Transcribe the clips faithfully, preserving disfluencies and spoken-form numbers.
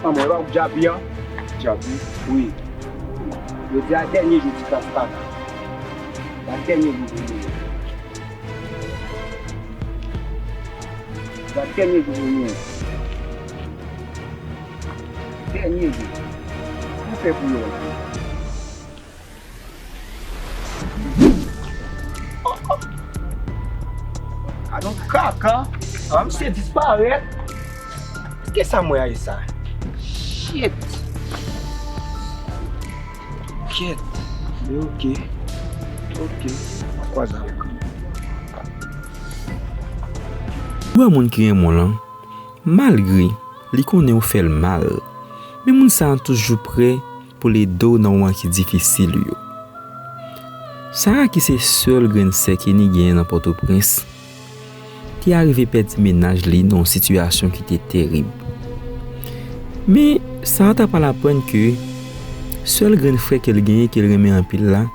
Manman, e pa ou k djapi an? Djapi? Wi. Jodi a dènye jou ti kras papa. A dènye jou pou nou. Jodi a dènye jou pou nou. Dènye jou. Ou fè pou yo. Gadon kaka. A, misye disparèt. Kisa mwen a sa? Shit. Kèt. Men oke. Oke. Mwen kwaze avèk ou. Ou wè moun ki renmen w lan, malgre li konnen ou fè l mal, men moun sa a toujou prè pou l ede w nan moman ki difisil yo. Sara, ki se sèl grenn sè Kenny genyen nan Pòtoprens, te arive pèdi mennaj li nan yon sitiyasyon ki te terib. Men, Sara ta pral aprann ke sèl grenn frè ke l genyen, ke l renmen anpil la,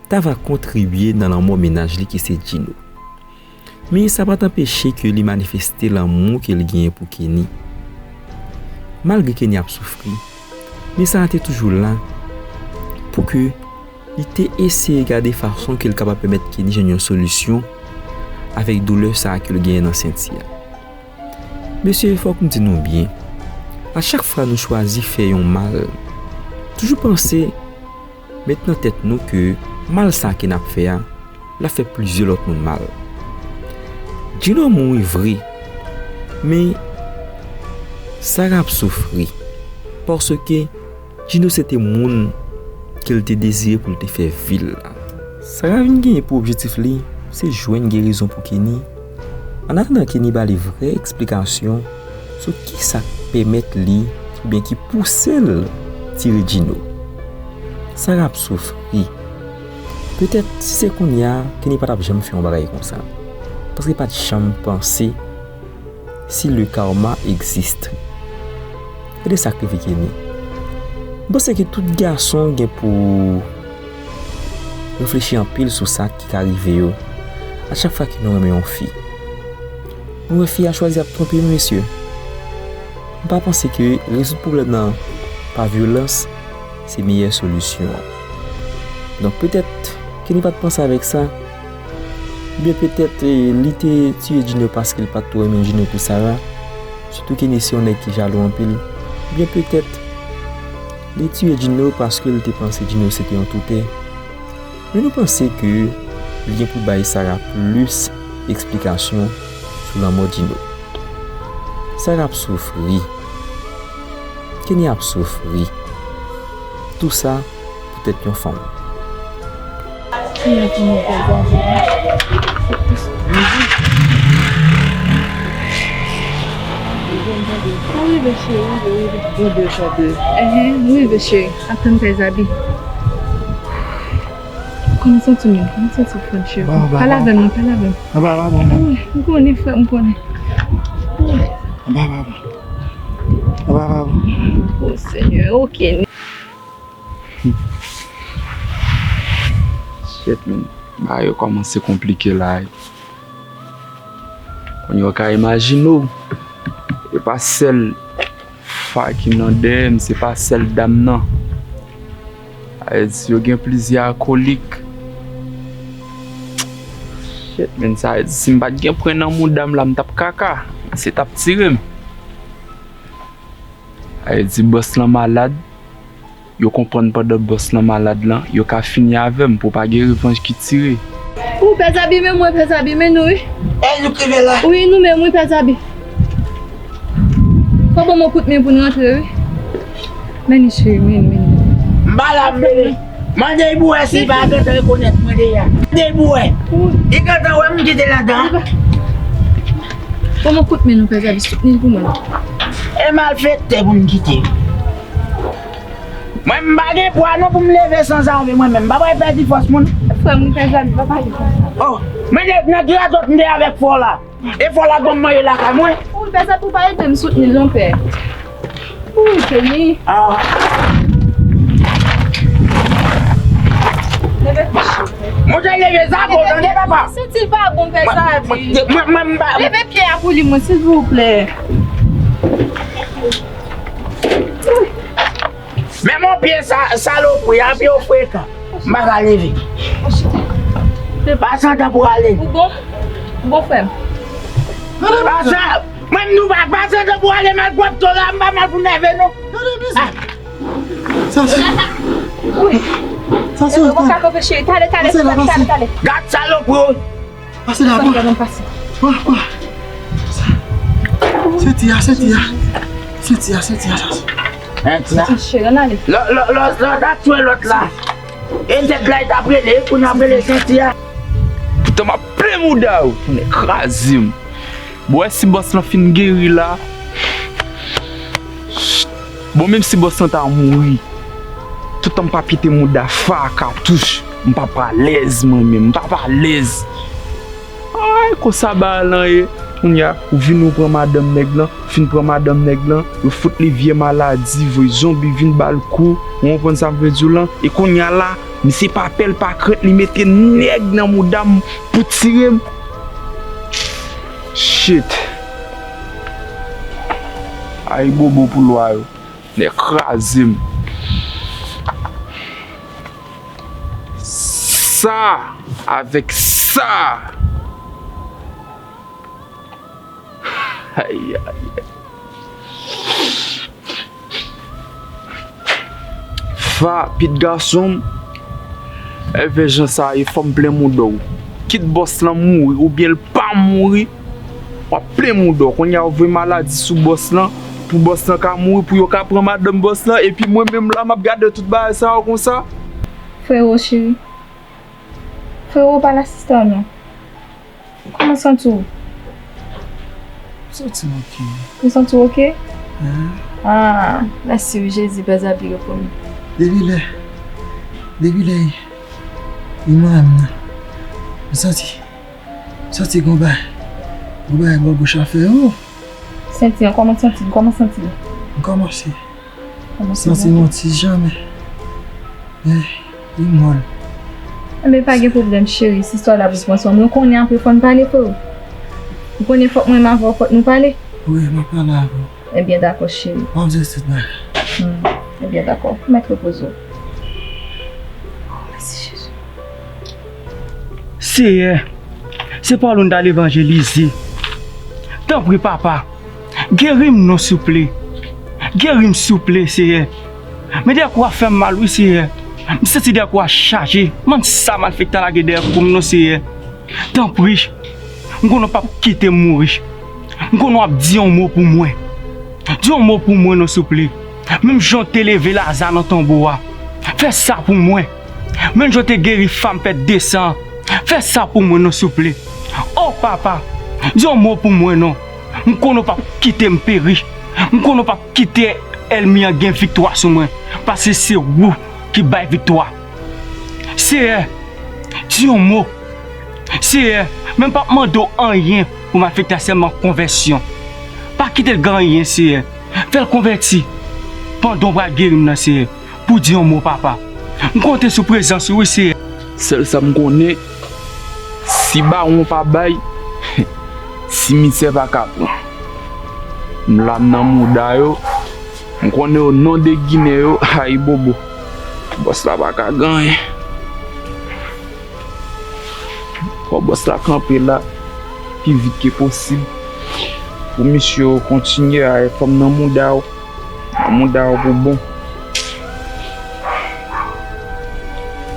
ta va kontribye nan lanmò mennaj li ki se Djino. Men sa pa t anpeche ke li manifeste lanmou ke l genyen pou Kenny. Malgre Kenny ap soufri, men Sara te toujou la pou ke li te eseye gade fason ke l kapab pèmèt Kenny jwenn yon solisyon avèk doulè sa a ke l genyen nan senti a. Mesye, fòk m di nou byen, a chak fwa nou chwazi fè yon mal, toujou panse, met nan tèt nou ke mal sa ke n ap fè a, l ap fè plizyè lòt moun mal. Djino mouri vre, men Sara ap soufri, paske Djino se te moun ke l te dezire pou l te fè vi l la. Sara vin genyen pou objektif li, se jwenn gerizon pou Kenny. Annatandan Kenny ba li vrè eksplikasyon sou kisa k pèmèt li oubyen ki pouse l tire Djino. Sara ap soufri. Petèt, si se kounye a, Kenny pa t ap janm fè yon bagay konsa. Paske li pa t janm panse si le karma existe. Gade sa k rive Kenny. M panse ke tout gason gen pou reflechi anpil sou sa ki ka rive yo a chak fwa ke nou renmen yon fi. Nou wè fi a chwazi ap twonpe nou, mesye. M pa panse ke rezoud pwoblèm nan pa vyolans se meyè solisyon an. Donk, petèt, Kenny pa t panse avèk sa. Oubyen petèt, eh, li te tiye Djino paske l pa t twò renmen Djino pou Sara. Sitou Kenny se yon nèg ki jalou anpil. Oubyen petèt, li tiye Djino paske l te panse Djino se te yon toutè. Men nou panse ke li gen pou bay Sara plis eksplikasyon sou lanmò Djino. Sara ap soufri. Kenny ap soufri. Tou sa poutèt yon fanm. Ou rive, cheri, ou rive, ou rive. Enhen, ou rive, cheri. Ap tann pè Zabi. Kòman w santi w menm? Kòman w santi w, frè m cheri? Pale avè m, pale avè m. Anba pa bon. Wi, m konnen, frè m, m konnen. Anba pa bon. Anba pa bon. O Senyè, oke. Shit, man. Bagay yo kòmanse konplike la. Kounye a w ka imajine w, e pa sèl fa ki nan dèyè m, se pa sèl dam nan. Sa vle di yo gen plizyè akolik. Shit, man, sa vle di si m pa t gen pwen nan mouda m la, m t ap kaka. Se t ap tire m. Sa vle di bòs lan malad. Yo konprann pandan bòs lan malad lan, yo ka fini avè m pou pa gen revanj ki tire. Ou pè Zabi, men mwen, pè Zabi, men nou, wi. Ey, nou k rive la. Wi, nou menm, wi, pè Zabi. Fò ban m yon kout men pou n rantre, wi. Men li, cheri, men li, men li. M pa la, m vini. Mande Ibou wè si li pa gentan rekonèt mwen deja. Mande Ibou wè. Li gentan wè m kite ladan. Ban m yon kout men, non, pè Zabi, soutni l pou mwen. E malfektè pou n kite. Mwen, m pa gen pwa non pou m leve san zame mwen menm. M pa pral pèdi fòs moun. Frè m, ou pè Zabi, pa pale konsa. Oh, men de, nan ki razon m te avèk fò la? E fò la ban m manje lakay mwen. Ou pè Zabi, ou pa ede m soutni l non, pè. Ou Kenny. Ah. Leve pye. Mwen te leve zako, tande papa. Santi l pa bon, pè Zabi. Mwen, mwen, mwen, m pa. Leve pye a pou li, mwen, silvouplè. Men mon pye sa, salopri a, pye w frekan. M pa ka leve. Pa santan pou ale. Ou bon? Ou bon, frè m? Pasa, mwen m nou pa, pa santan pou ale, mal pwòp to la, m pa mal pou nève nou. Ah. Sa se. Wi. Sa se. Ou ka kanpe, cheri. Tale, tale, tale, tale, tale. Gad salopri. Pase la, pran. Pran, pran. Senti a, senti a. Senti a, senti a, sa. Senti a. Cheri, ann ale. Lò, lò, lò, lò, t ap tchwe lòt la. E tèt la, e t ap rele, e kounye a ap rele senti a. Poutan m ap plen mouda w, tonnè kraze m. Bon, wè si bòs lan fin geri la. Bon, menm si bòs lan ta mouri, toutan m p ap kite mouda Fa katouch, m p ap alèz mwen menm, m p ap alèz. Ay, konsa bagay lan ye. Kounye a, ou vin ou pran madanm nèg lan, fin pran madanm nèg lan, yo fout li vye maladi, voye zonbi vin ba l kou, ou konprann sa m vle di w lan? E kounye a la, misye pa pè l pa krent, li mete nèg nan mouda m pou tire m. Shit. Ayibobo pou lwa yo. Nèg kraze m. Sa avèk sa. Ay, ay, ay. Fa, pit gason m, e vè jan sa ye, fò m plen mouda w. Kit bòs lan mouri oubyen l pa mouri, w ap plen mouda w. Kounye a, w voye maladi sou bòs lan, pou bòs lan ka mouri, pou yo ka pran madanm bòs lan, epi mwen menm la, m ap gade tout bagay sa yo konsa. Frewo cheri. Frewo, pale a sista w non. Kòman w santi w? M santi m oke. Ou santi w oke? Wi. Ah, mèsi wi Jezi, pèzabi yo pou nou. Depi lè, depi lè li manman m nan, m santi, m santi gon bagay, gon bagay bò goch la fè yo. Senti an, kòman w santi l? Kòman w santi l? M kòmanse. Kòmanse santi m yon ti jan, men, men li mòl. Enben, pa gen pwoblèm, cheri. Si istwa la pou pran swen mwen, ou konnen apre fò n pale, freo. Ou konnen fòk mwen menm avè w, fòk nou pale. Wi, m ap pale avè w. Ebyen, dakò, cheri. M ap di w tout bagay. Hmm. Ebyen, dakò. Mèt repoze w. Mèsi, Jezi. Seyè, se pawòl ou n t al evanjelize. Tanpri, papa, geri m non, souple. Geri m, souple, Seyè. Men dèyè kou a fè m mal, wi, Seyè. M santi dèyè kou a chaje. Bann sa malfektè lage dèyè kou m non, Seyè. Tanpri, m konnen w p ap kite m mouri. M konnen w ap di yon mo pou mwen. Di yon mo pou mwen non, souple. Menm jan w te leve Laza nan tonbo a, fè sa pou mwen. Menm jan w te geri fanm pèt de san an, fè sa pou mwen non, souple. O papa, di yon mo pou mwen non. M konnen w p ap kite m peri. M konnen w p ap kite ènmi an gen viktwa sou mwen, paske se ou ki bay viktwa. Seyè, di yon mo. Seyè, men m p ap mande w anyen pou malfektè a, sèlman konvèsyon. Pa kite l gen anyen, Seyè. Fè l konvèti pandan w pral geri m nan, Seyè, pou di yon mo, papa. M konte sou prezans ou, wi, Seyè. Sèl sa m konnen, si bawon pa bay, simityè pa ka pran. M la m nan mouda yo, m konnen o non de Ginen yo, ayibobo. Bòs la pa ka gen anyen. Fò bòs la kanpe la pi vit ke posib. Pou misye yo kontinye a fè m nan mouda yo. Nan mouda yo pou bon.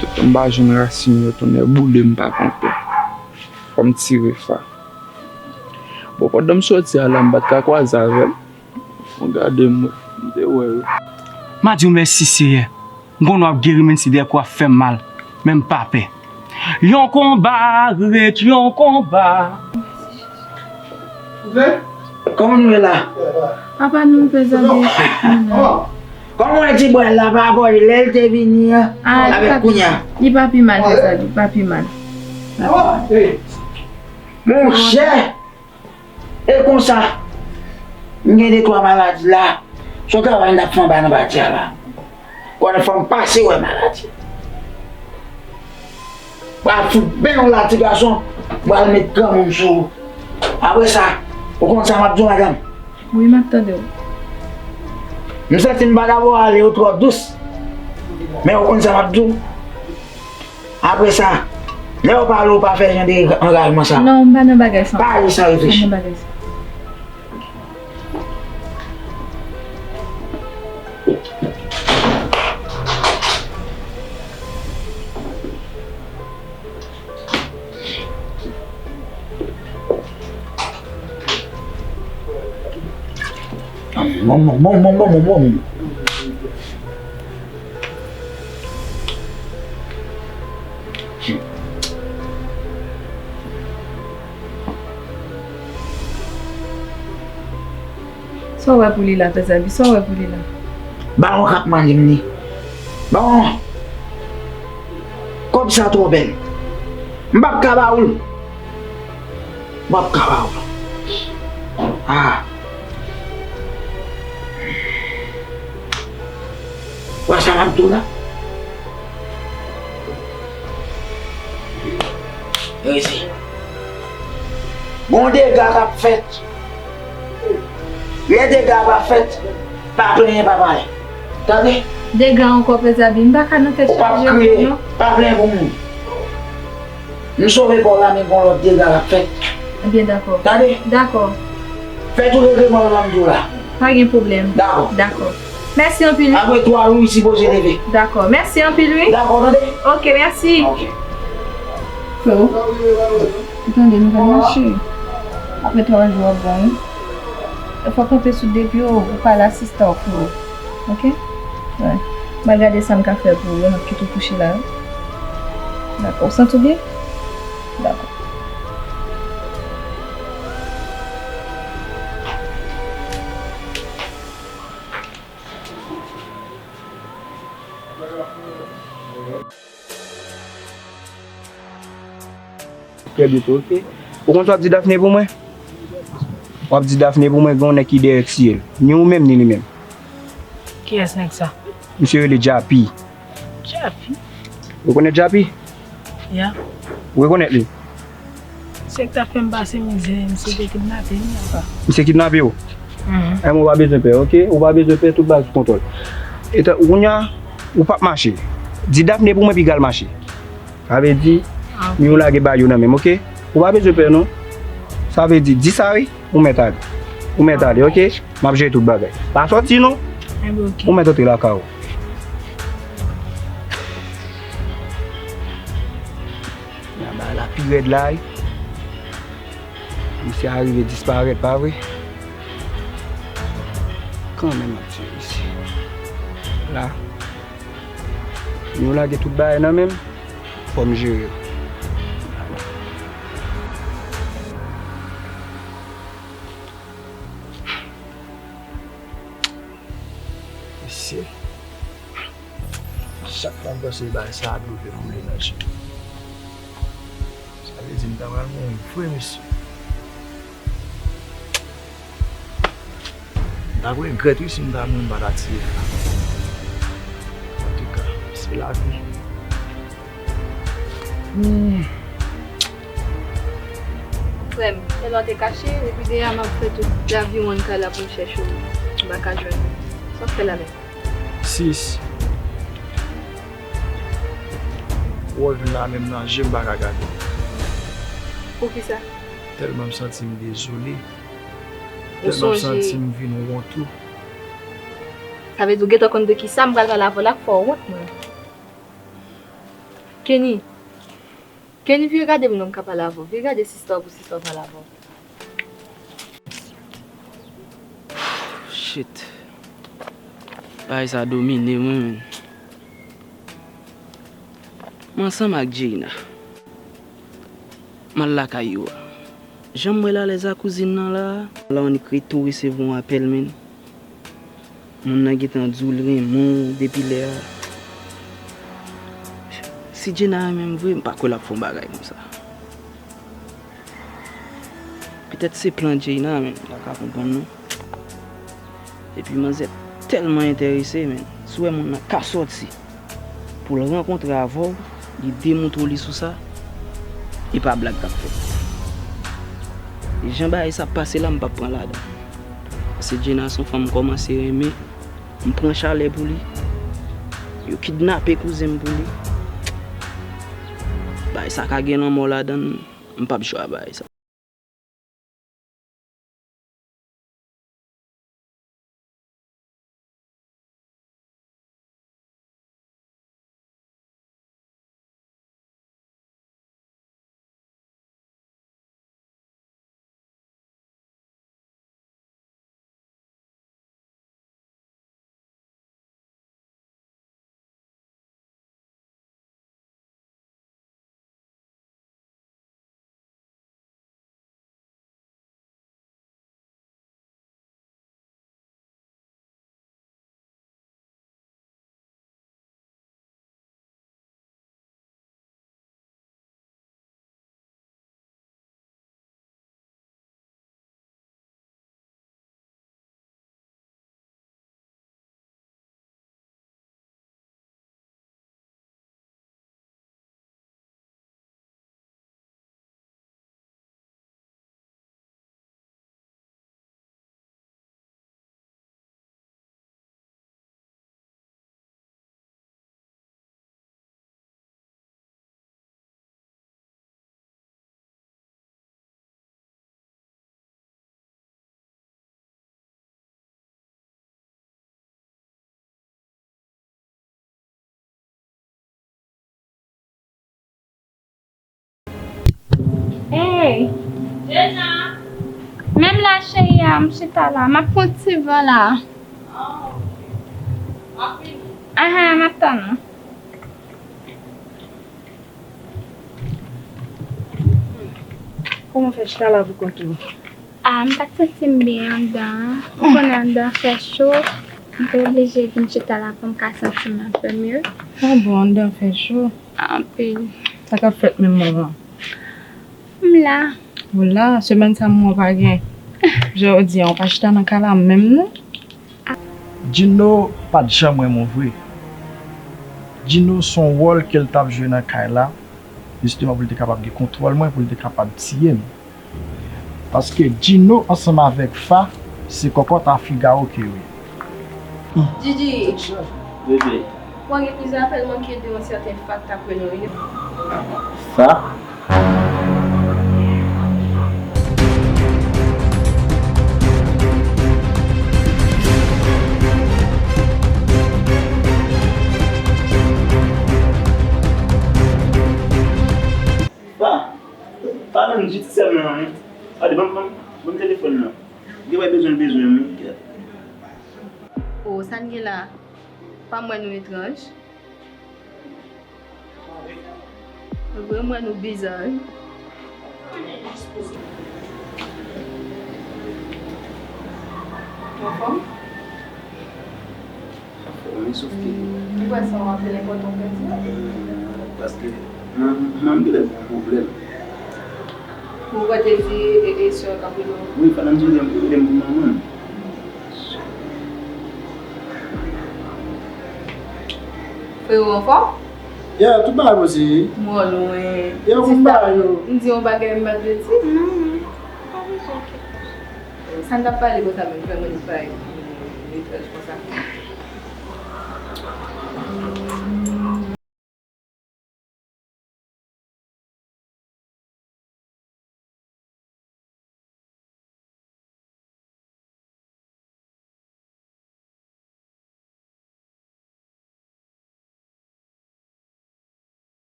Toutan m pa jwenn rasin yo, tonnè boule m pa pran pè. Fò m tire fa. Bon, pandan m soti a la, m pa t ka kwaze avè l. Bon, gade m, m te wè yo. M a di w mèsi, Seyè. M konnen w ap geri, menm si dèyè kou ap fè m mal, men m pa pè. Yon konba ret yon konba. Kouzen, kòman nou ye la? Apa nou pèzabi? Kòman w wè ti bwè la pa rapò de lè l te vini an avèk kounye a? Li pa pi mal, pèzabi, li pa pi mal. Monchè! E konsa, m gen de twa maladi la. Se yon travay m t ap fè anba nan pati a la. Konnen fò m pase wè maladi. Pral fout benyen w la, ti gason. M pral met granmoun sou ou. Apre sa, ou konn sa m ap di w, madanm? Wi, m ap tande w. M santi m pa ta pou ale, ou twò dous. Men ou konn sa m ap di w? Apre sa, lè yo pale, ou pa fè jan de angajman sa. Non, m pa nan bagay sa. Pa ale san reflechi. M pa nan bagay sa. Bon, bon, bon, bon, bon, bon, bon. Sa w wè pou li la, Pè Zabi? Sa w wè pou li la? Bawon k ap mande m li. Bawon, kòb sa twò bèl. M p ap ka ba ou l. M p ap ka ba ou l. Ah. Wè sa m ap di w la? Rezi. Gon dega k ap fèt. Lè dega a pa fèt, pa plenyen, pa pale. Tande? Dega ankò, Pè Zabi, m pa ka nan tèt chaje ankò, non. Ou p ap kriye, pa plenyen pou moun. M sove pa w la, men gon lòt dega k ap fèt. Ebyen, dakò. Tande? Dakò. Fè tout regleman yo ban m di w la. Pa gen pwoblèm. Dakò. Dakò. Mèsi anpil, wi. Apre twa jou, li sipoze leve. Dakò. Mèsi anpil, wi. Dakò, tande? Oke, mèsi. Oke. Freo, ou tande, nou pral mache. Apre twa jou, w ap bon, wi. Fò w kanpe sou de pye w, ou pale a sista w, freo. Oke? Wi. M al gade sa m ka fè pou ou, m ap kite w kouche la, wi. Dakò. Ou santi w byen? Dakò. Trè byen tou, oke. Ou konn sa w ap di Dafne pou mwen? W ap di Dafne pou mwen gen yon nèg ki dèyè Tiyèl. Ni ou menm, ni li menm. Kiyès nèg sa? Misye rele Djapi. Djapi? Ou rekonèt Djapi? Ya. Ou rekonèt li? Se k ta fè m pase mizè, misye te kidnape m, apa. Misye kidnape w? Mhm. Enben, ou pa bezwen pè, oke? Ou pa bezwen pè, tout bagay sou kontwòl. Etan, kounye a, ou p ap mache. Di Dafne pou mwen, epi l al mache. Sa vle di, ah, ok, ni ou lage bagay yo nan men m, oke? Ou pa bezwen pè, non. Sa vle di, di sa, wi. Ou mèt ale. Ou mèt ale, oke? M ap jere tout bagay. Pa sòti, non. Enben, oke. Ou mèt antre lakay ou. Bagay la pi rèd la, wi. Misye a rive disparèt, pa vre? Kanmenm, m ap tcheke misye. La. Nou lage tout bagay nan men m. Fò m jere yo. Mesye, chak fwa m panse bagay sa a dlo vle koule nan je m. Sa vle di m ta pral mouri vre, mesye. M t ap regrèt wi si m ta mouri m pa ta tiye l la. Antouka, se lavi. Hmm. Frè m, tèlman w te kache, depi de yè a m ap fè tout laviwonn kay la pou m chèche w, m pa ka jwenn ou. Sa w fè la menm? Sis. Wè w vin la menm nan je m pa ka gade w. Poukisa? Tèlman m santi m dezole. Ou sonje. Tèlman m santi m vin wont tou. Sa vle di w gentan konn de kisa m pral pale avè w la k fè w wont mwen. Kenny. Kenny, vire gade m non m ka pale avè w. Vire gade sista w pou sista w pale avè w. Shit. Bagay sa domine mwen, menn. M ansanm ak Jayna. M al lakay yo a. Jan m wè l alèz ak kouzin nan la a, la w annik retou resevwa yon apèl, menn. Moun nan gentan di w l renmen w depi lè a. Si Jayna renmen m vre, m pa kwè l ap fè yon bagay konsa. Petèt se plan Jayna, men m pa ka konprann non. Epi manzè tèlman enterese, men si w wè moun nan ka sòti pou l rankontre avè w, li demontre w li sou sa, e pa blag k ap fèt. E jan bagay sa ap pase la, m p ap pran ladan. Paske Jayna se yon fanm m kòmanse renmen, M pran chalè pou li. Yo kidnape kouzen m pou li. Bagay sa ka gen lanmò ladan l, m p ap jwe a bagay sa. Hey! Menm la, cheri a, m chita la. M ap pran ti van la. Ahan, m ap tann ou. Kòman w fè chita la poukont ou? Ah, m pa t santi m byen anndan an. Ou konnen anndan an fè cho. M te oblije vin chita la pou m ka santi m anpè mye. Ah bon, anndan an fè cho? Anpil. Sa k ap fèt menm, manman? M la. Ou la? Semèn sa, manman w pa gen. Jodi a, ou pa chita nan kay la menm, non? Djino pa t janm renmen w vre. Djino se yon wòl ke l t ap jwe nan kay la, jisteman pou l te kapab gen kontwòl mwen, pou l te kapab tiye m. Paske Djino ansanm avèk Fa, se kòkòt a Figawo ke yo ye. Djidji, bebe, mwen gen plizyè apèl manke de yon sèten Fa k t ap rele w. Fa? Pa, pa menm di ti sè m nan anyen. Gade, ban m, ban m, ban m telefòn nan. Gen bagay bezwen, bezwen, wi. O, sa n gen la? Pa m wè nou etranj. Vre, m wè nou biza, wi. Ou anfòm? Anfòm, wi, sof ke... Ou kwè se yon apèl enpòtan w pèdi a? Paske manman m genlè gen yon pwoblèm. Ou kwè te di e, e sè w k ap rele w? Wi, pandan m di w, li rele m pou manman m. Frero, anfòm? Yeah, tout bagay posib. Mwen lwen. Yo, m di sa, m di yon bagay, m pa t vle di. Non, non. Pa bezwen. Sa n t ap pale konsa menm, fè mwen di bagay etranj konsa.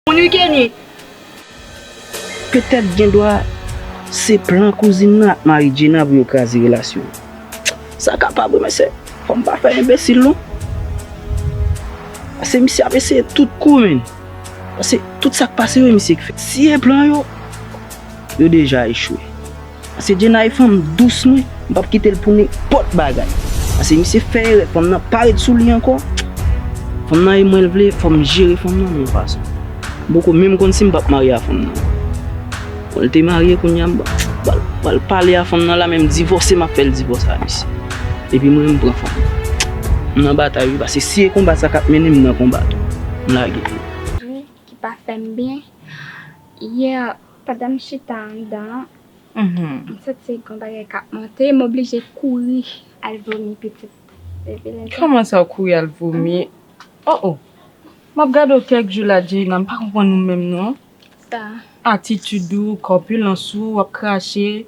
Moun wi Kenny. Petèt gen dwa se plan kouzin nan ak mari Djena pou yo kraze relasyon an. Sa kapab wi, men se fò m pa fè enbesil non. Paske misye ap eseye tout kou, menn. Paske tout sa k pase yo, misye k fè. Si e plan yo, yo deja echwe. Paske Djena e fanm dous mwen, m p ap kite l pou nenpòt bagay. Paske misye fè erè, fanm nan pa ret sou li ankò. Fanm nan e mwen l vle, fò m jere fanm nan yon fason. M poko menm konn si m p ap marye a fanm nan. Bon, l te marye, kounye a m pral, pral pale a fanm nan la, men m divòse, m ap fè l divòse a misye. Epi mwen, m pran fanm nan. M nan batay wi, paske si e konba sa k ap mennen m nan konba tou. M lage. Ki pa fè m byen. Yè, pandan m chita anndan an, Mhm. M santi gon bagay k ap monte, m oblije kouri al vomi pitit. Epi lè sa Kòman sa w kouri al vomi? Oh, oh. M ap gade w kèk jou la, Djena, m pa konprann ou menm non. Sa. Atitid ou, kòpilans ou, w ap krache.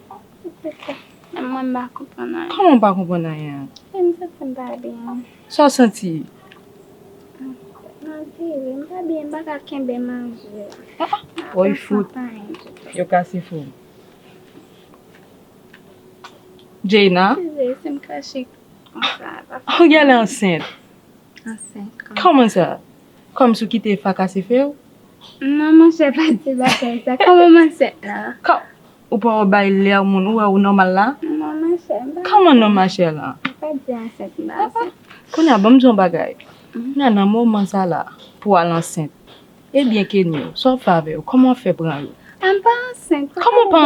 Menm mwen m pa konprann anyen. Kòman w pa konprann anyen? E m santi m pa byen. Sa w santi? M anpile, m pa byen, m pa ka kenbe manje. Ah, ah. M pa Woy pran fout. Anyen ditou. Yo kase fou. Djena? Eskize, si m krache konsa, pa fè Ou genlè ansent. Ansent, kòman? Kòman sa? Kòmsi w kite fa kase fè w? Non, monchè, pa di bagay sa. Kòman m ansent la? Kò, ou pa wè w bay lè moun, ou wè ou nòmal la? Non, monchè, m pa Kòman non, machè la? M pa di ansent, m pa ansent. Kounye a, ban m di w yon bagay. Mhm. Kounye a, nan moman sa la, pou w al ansent. Ebyen, Kenny, sa w fè avè yo? Kòman w fè pran yo? Ah, m pa ansent. Kòman w pa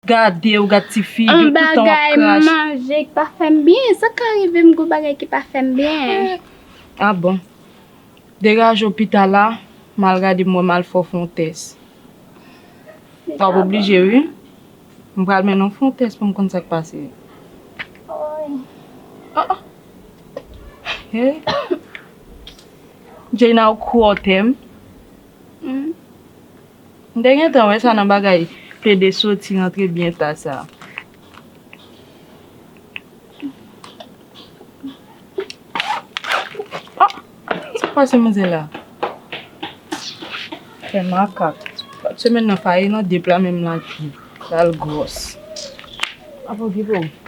Gade w, gad tifi, yo toutan w ap krache. Yon bagay manje ki pa fè m byen. Sa ka rive m gon bagay ki pa fè m byen? Ah bon. Degaje w pita la, m al gade m wè m al fè w fè yon tès. W ap oblije wi. M pral mennen w fè yon tès pou m konn sa k pase. Woy. Ah, ah. Hey. Djena, ou kwè w tè m? Hmm. M te gentan wè sa nan bagay plede soti rantre byen ta sa. Ah! Sa k pase manzè la? Fè makak. Semèn nan fayi nan de pla menm la ki l al gwòs. Ap okipe w.